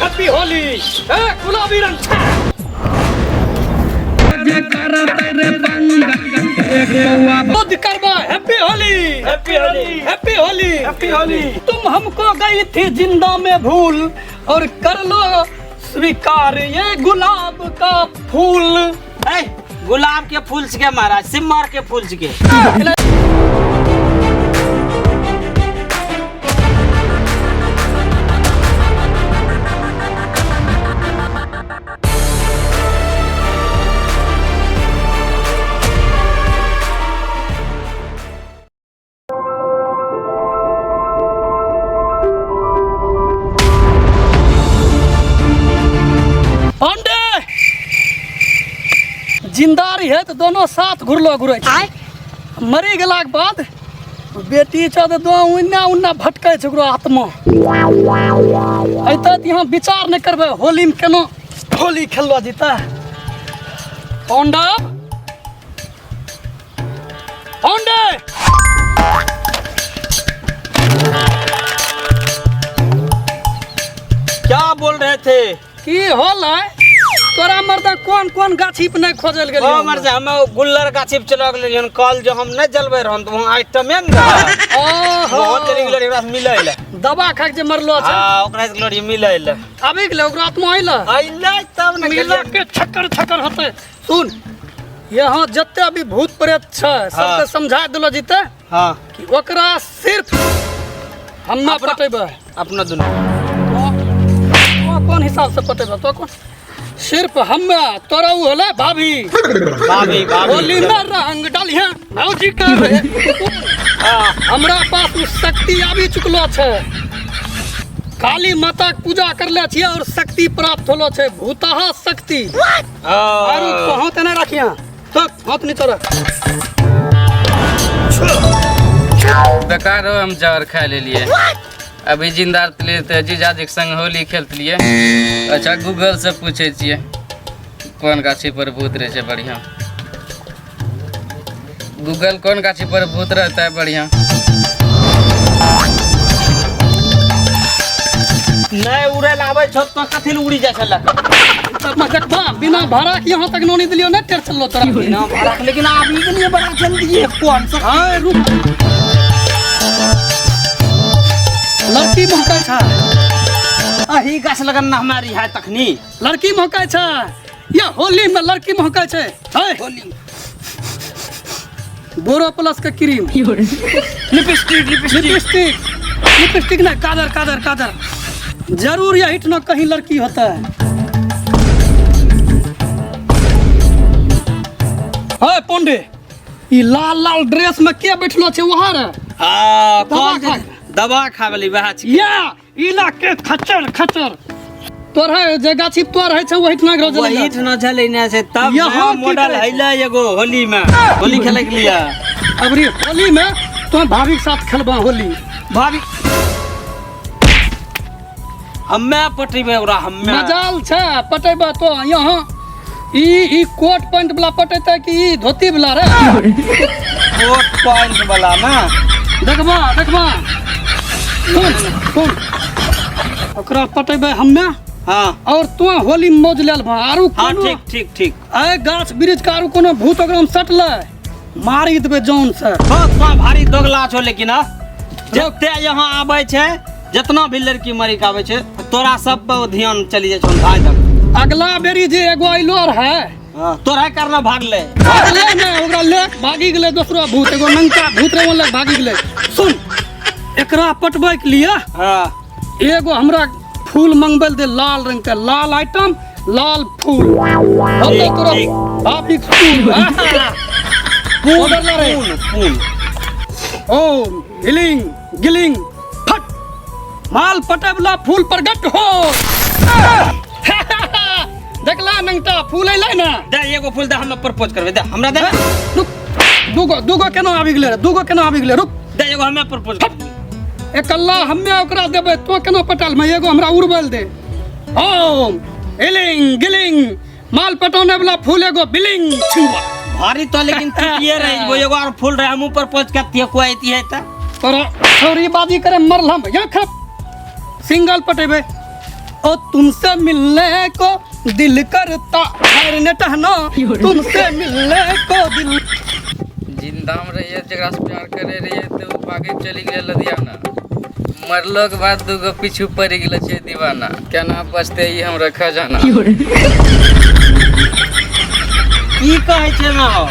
Happy Holi. ए गुलाबी रंग छै। बुद्ध करबा happy Holi, happy Holi, happy Holi, happy Holi. तुम हमको गई थी जिंदा में भूल और कर लो स्वीकार ये गुलाब का फूल। ए गुलाब के फूल छिके महाराज, सिमर के फूल छिके। पांडे जिंदा रही तो दोनों साथ घुरलो घुरे छै। मरी गेलाके बाद बेटी छौ तऽ दो उन्ना उन्ना भटकै छै ओकरो आत्मा। अइतै तऽ यहाँ विचार नहि करबै होलीमे केना होली खेललो जेतै। पांडव पांडे क्या बोल रहे थे? की होलै तोरा मर्दा कोन कोन गाछी पर नहि खोजल गेलियै? ओ मर जा, हम गुल्लर गाछी पर चला गेलियै हन। कल जो हम नहि जलबै रहन तऽ वहाँ आइटमे ने रहै। ओहो। बहुत चलि गेलै ओकरा से मिलै लए। दवा खा के जे मरलो छै। हाँ, ओकरा से गेलो रहियै मिलै लए। आबि गेलै ओकरो आत्मा अइलै? अइलै तब ने मिला गेलियै। के छक्कर छक्कर होतै। सुन, यहाँ जते भी भूत प्रेत छै सबके समझा देलो जेतै कि ओकरा सिर्फ हम ना पटेबै। अपना दुनू। तो कोन हिसाब से पटेबै? तो कोन सिर्फ हम तोरा उ होले भाभी। भाभी, भाभी। होली में रंग डालिहे भौजी के रे। हमरा पास उ शक्ति आबि चुकलो छै। काली माता के पूजा करले छियै और शक्ति प्राप्त होलो छै, भूताहा शक्ति। आरो तो हाथ नहीं रखिया, तो हाथ नहीं तोरा। बेकार हो, हम जहर खा लेलिए। अभी जिंदा लिए तऽ जीजाजीके संग होली खेलतलिए। अच्छा, गूगल से पूछै छियै कोन गाछी पर भूत रहै छै बढ़िआँ। गूगल, कोन गाछी पर भूत रहता है बढ़िया? नहीं उड़े लाबै छौ तो कथी लए उड़ी जाइ छलै? तब मजकबा बिना भाड़ा के यहाँ तक नोनी दिलियो नहीं टेर चलो तोरा। बिना भाड़ा के, लेकिन आबि गेलियै बड़ा जल्दी। कोन सा? हाँ रुक, लड़की महकै छै। अही गाछ लगन ना हमारी है तखनी। लड़की महकै छै या होली में लड़की महकै छै? है होली बोरो प्लस के cream, lipstick, lipstick, lipstick, lipstick ना, काजर, काजर, काजर। जरूर यही ना कहीं लड़की होता है। है पोंडे, ई लाल लाल ड्रेस में के बैठलो छै वहां रे? हाँ। दवा कौन? खा। दवा खावे वएह छी। या इला के खचर खचर तोर है जे गाछी तोर है छै वही ठना गेलो जलै। वही ठना छलै ने से तब यहाँ नया की मॉडल करै छै? अइलै एगो होली में होली खेले के लिए। अबरी होली में तो भाभी के साथ खेलबा होली। भाभी हम्मे पटेबै ओकरा हम्मे। मजाल छै पटेबा तो। यहाँ ई ई कोट पैंट वाला पटेतै कि ई धोती वाला रे? कोट पैंट वाला ना। देखबा देखबा, सुन सुन, ओकरा पटेबै हम्मे। और तू होली में मौज लेल भा आरू। कोनो ठीक ठीक ठीक। ए गाछ वृक्ष के आरू कोनो भूत ओकरा में सटलै मारी देबै जान से। बहुत बा भारी दोगला छो, लेकिन हाँ जते यहाँ आबै छै जितना भी लड़की मरी के आबै छै तोरा सब पर ध्यान चली जाइ छौ भाई तक। अगला बेरी जे एगो अइलो है। हाँ, तोरा कारण भागले। भागले ने, ओकरा ले भागी गेलै दोसरो भूत, एगो नंका भूत रहे लग भागी गेलै। सुन, एकरा पटबै के लिए एगो हमरा फूल मंगबै दे लाल रंग के, लाल आइटम, लाल फूल। हम तो तोरा ठीक। भाभी के फूल पून। ऑर्डर ला रहे। पून पून। ओम हिलिंग गिलिंग फट माल पटेबला फूल प्रगट हो। देखला नंगटा फूल अइलै ना? दे एगो फूल दे, हम प्रपोज करबै, दे हमरा दे। रुक, दूगो दूगो केना आबि गेलै रे? दूगो केना आबि गेलै? रुक। दे एगो, हमे प्रपोज करबै। एकल्ला हमे ओकरा देबै, तो केना पटाल में? एगो हमरा उड़बल दे। ओम हिलिंग गिलिंग माल पटौने वाला फूल एगो बिलिंग छुआ। भारी तो लेकिन चुपिए रह जेबो। एगो और फूल रहे, हमहूँ प्रपोज करतियै, कोई अइती है तऽ। तोरा छौरी बाजी करे मरल हम यहाँ खप सिंगल पटेबै। ओ तुमसे मिलने को दिल करता है ने टहना, तुमसे मिलने को दिल। जिंदाम रहिए जकरा से प्यार करे रहिए तऽ ओ भागि चलि गेलै लुधियाना। मरलो के बाद दूगो पीछू पड़ि गेल छै दीवाना, केना बचतै ई हमरा खजाना। की कहै छै ना हो?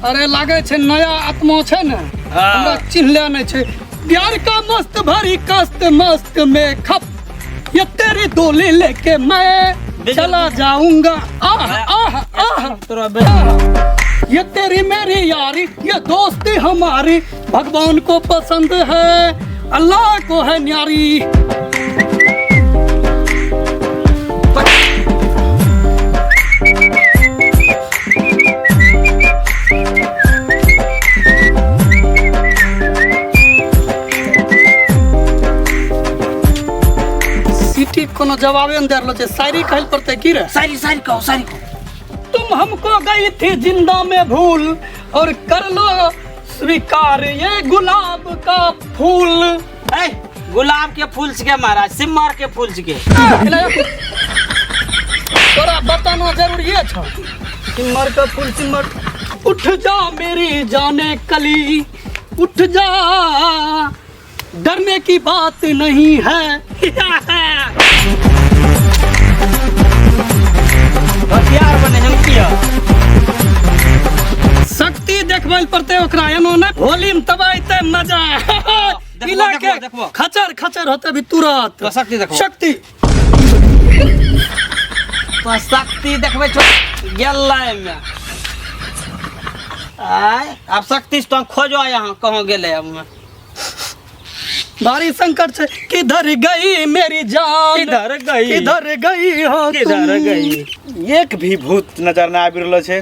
अरे लागे छै नया आत्मा छै ने, हमरा चिन्हले नहि छै। प्यार का मस्त भरी कस्त मस्त में खप, ये तेरी डोली लेके मैं चला जाऊंगा। आह आह आह तोरा ये तेरी मेरी यारी, ये दोस्ती हमारी, भगवान को पसंद है, अल्लाह को है न्यारी। सिटी कोनो जवाबे नहि दे रहलो छै। शायरी कहल पड़तै की रे? शायरी शायरी कहो, शायरी कहो। तुम हमको गई थी जिंदा में भूल, और कर लो स्वीकार ये गुलाब का फूल। ए गुलाब के फूल छिके महाराज, सिमर के फूल छिके। तोरा बताना जरूरी छौ। सिमर का फूल सिमर। उठ जा मेरी जाने कली, उठ जा, डरने की बात नहीं है। होशियार बने हम किया। शक्ति देखबै पड़तै ओकरा, एनो नहि होली में तब अयतै मजा। देखबो, इला के देखबो, देखबो। खचर खचर होते भी तुरंत। तो शक्ति देखबो। शक्ति। तो शक्ति देखबै छौ गेलै में। आय आब शक्ति से तो खोजो यहाँ कहाँ गेलै अब। भारी संकट छै। किधर गई मेरी जान, किधर गई, किधर गई हो किधर तुम? गई। एक भी भूत नजर ना आबि रहलो छै,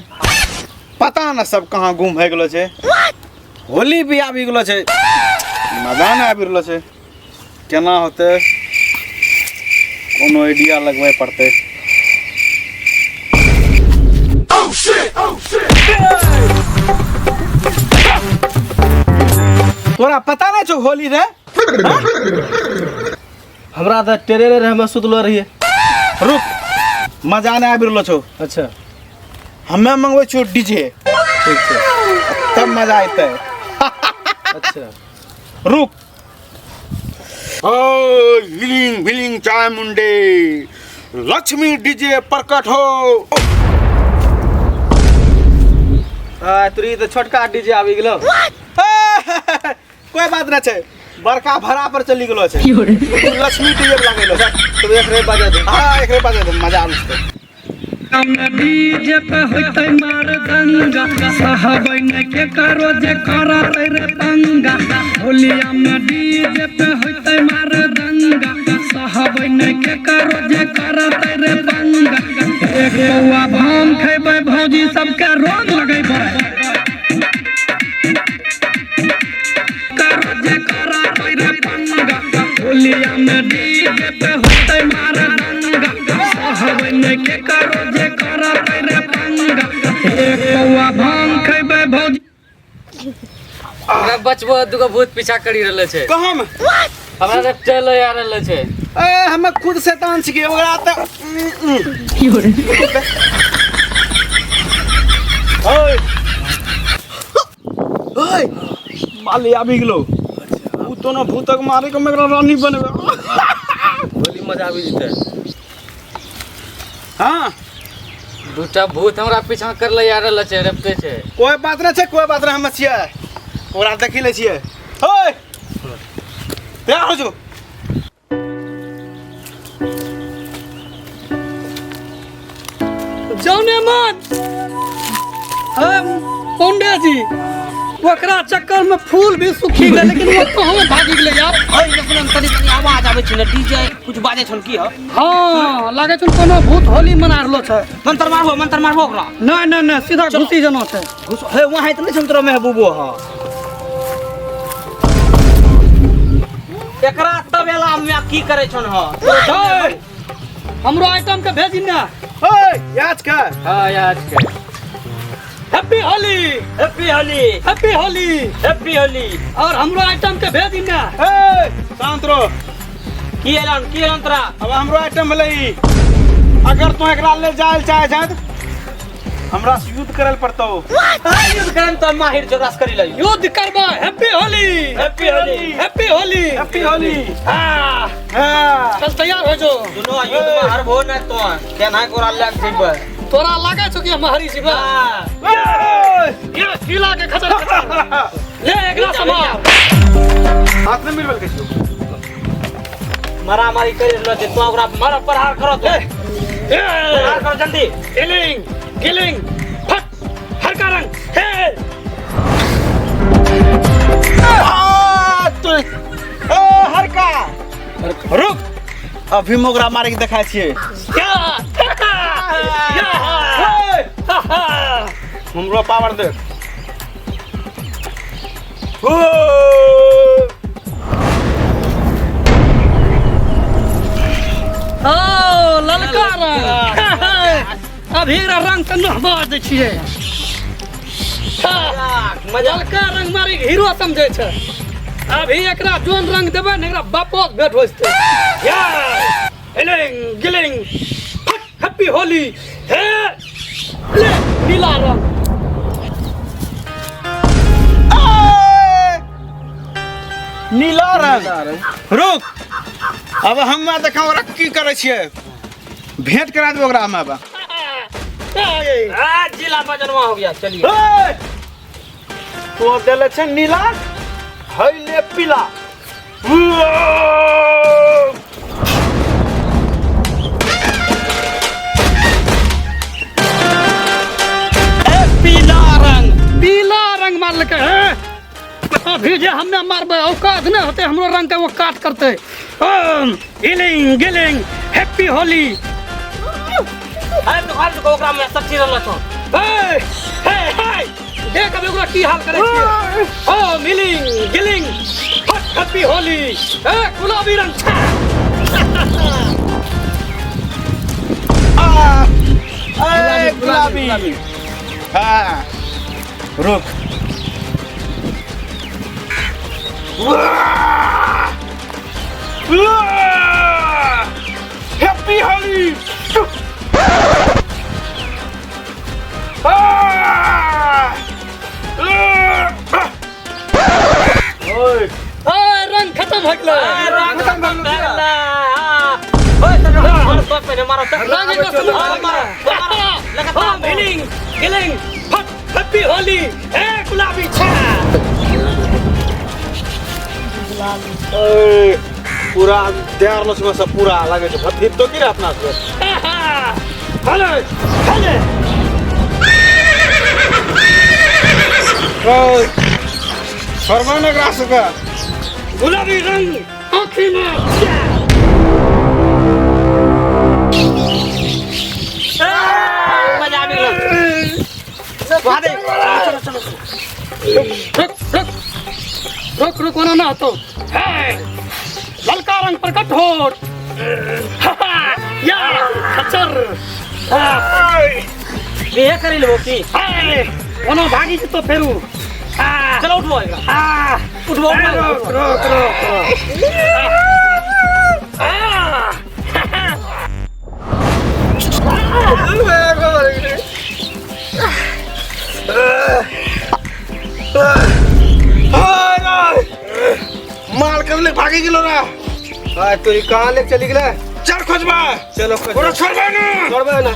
पता न सब कहाँ गुम भए गेलो छै। होली भी आबि गेलो छै, मजा ना आबि रहलो छै। केना होतै, कोनो आइडिया लगबै पड़तै। तोरा पता नहीं छौ होली रे? हमरा तऽ टेरे रहे, हमे सुतलो रहिए। रुक, मजा नहीं आबि रहलो छौ। अच्छा। हमे मंगबै छियौ डीजे। ठीक छै। तब मजा अयतै। अच्छा। रुक। ओ हिलिंग बिलिंग चाय मुंडे, लक्ष्मी डीजे प्रकट हो। तोरी तऽ छोटका डीजे आबि गेलो। कोई बात नहीं छै, बड़का भाड़ा पर चली गेलो छै। लक्ष्मी डीजे लगेलो छै। तो एकरे बजा दे। हाँ एकरे बजा दे, मजा आबै छै। डीजे पे होतै मार दंगा, सहबै ने के करो जे करतै रे पंगा। होलिया में डीजे पे होतै मार दंगा, सहबै ने के करो जे करतै रे पंगा। एक पौआ भांग खैबै भौजी सबके रंग लगैबै, करो जे करतै रे पंगा। होलिया में डीजे पे होतै मार दंगा, सहबै ने के करो जे करतै रे पंगा। एक पौआ भांग खैबै भौजी। हमरा बचबो दूगो भूत पीछा करी रहल छै। कहाँ में? हमरा तऽ चलो आ रहल छै। ए हमे खुद शैतान छियै, ओकरा तऽ ओए ओए माली आबि गेलो। उ दोनों भूतक मारे के एकरा रानी बनबे। होली मजा आबि जेतै। हाँ दूटा भूत हमरा पीछा करले आ रहल छै, रपते छै। कोई बात नहीं छै, कोई बात नहीं, हम छियै ओकरा देखि लै छियै। ओए तैयार हो जो। जाने मन पंडे जी ओकरा चक्कर में फूल भी सूखी गेलै, लेकिन वो कहाँ भागि गेलै यार। ओइ देखलन तनी तनी आवाज आबै छै ने, डीजे कुछ बाजै छन की हो? हाँ लागै छै कोनो भूत होली मना रहलो छै। मंत्र मारबो, मंत्र मारबो ओकरा। नहीं नहीं नहीं, सीधा घुसी जाना छै। घुस हे वहाँ इतने छन तोरा महबूबो ह। एकरा तबेला में की करै छन ह? हमरो आइटम के भेजी ना। ओए याद के। हां याद के। Happy Holi, happy Holi, happy Holi, happy Holi. और हमरो आइटम के भेज ना। ए शांत रहो। की एलन की एलन तोरा? अब हमरो आइटम भेलै ई। अगर तू एकरा ले जाय चाहे छै तऽ हमरा से युद्ध करल पड़तौ। युद्ध करम तो माहिर जोरास करी लई। युद्ध करबा। Happy Holi, happy Holi, happy Holi, happy Holi. हाँ हाँ चल तैयार हो जो। दुनो युद्ध में हरबो न तो केना कोरा लग जइबे। तोरा लागे छौ कि हम हरी छिबा? ये किला के खचर खचर ले एकरा समार। हाथ में मिलबल के छौ। मारामारी करि रहलो छै, तो ओकरा मार प्रहार करो तो। प्रहार करो जल्दी। किलिंग किलिंग फट हरका रंग हे। आ, तू ए हरका रुक, अभी हम ओकरा मारे के देखाय छियै। या या हमरो पावर देख। ओ ओ ललका रंग, अभी एकरा रंग से नहबा दै छियै। ललका रंग मारी हीरो समझै छै। अभी एकरा जोन रंग देबै ने एकरा बापो से भेंट हो जेतै। या हिलिंग गिलिंग फट हैप्पी होली हे ले नीला रंग। नीला रंग रुक, अब हम देखा ओकरा की करै छियै, भेंट करा देबै ओकरा हम। अब आ जिला बजनवा हो गया। चलिए तो देले छै नीला, है ले पीला। पीला रंग, पीला रंग मारलकै हे। अभी जे हमे मारबै औकात नहि होतै हमरो रंग के वो काट करतै। गिलिंग गिलिंग हैप्पी होली। अरे तो घर को ओकरा में सब चीज रहल छौ। हे हे हे देख अभी ओकरा की हाल करै छियै। ओ मिलिंग गिलिंग फट हैप्पी होली। हे गुलाबी रंग। ए गुलाबी, हाँ रुक। हैप्पी होली। रंग खत्म हो गेलै। रंग खत्म भऽ गेलै। ओए तने मारो तो पहले मारो तो। रंग एकरा शुरू मारो मारो लगातार। गिलिंग गिलिंग फट हैप्पी होली। हे गुलाबी छा पूरा देर लो सब पूरा लगे छै भत्ती तो की रे अपना सब। हेले हेले छोड़बै ने एकरा सबके। गुलाबी रंग आँखी में। मजा आबि गेल। चलो चलो रुक रुक रुक रुक ओना ना होतो। हे ललका रंग प्रकट हो। या खच्चर ये करी लेबो की। हे ओना भागी जेतो फेरू। चलो उठबो एकरा। उठबो रुक रुक रुक रुक। माल कर ले भागी गेलो ना। तो ई कहाँ ले चली गेलै? चल खोजबा। चलो ओकरा छोड़बै ना। छोड़बै ना।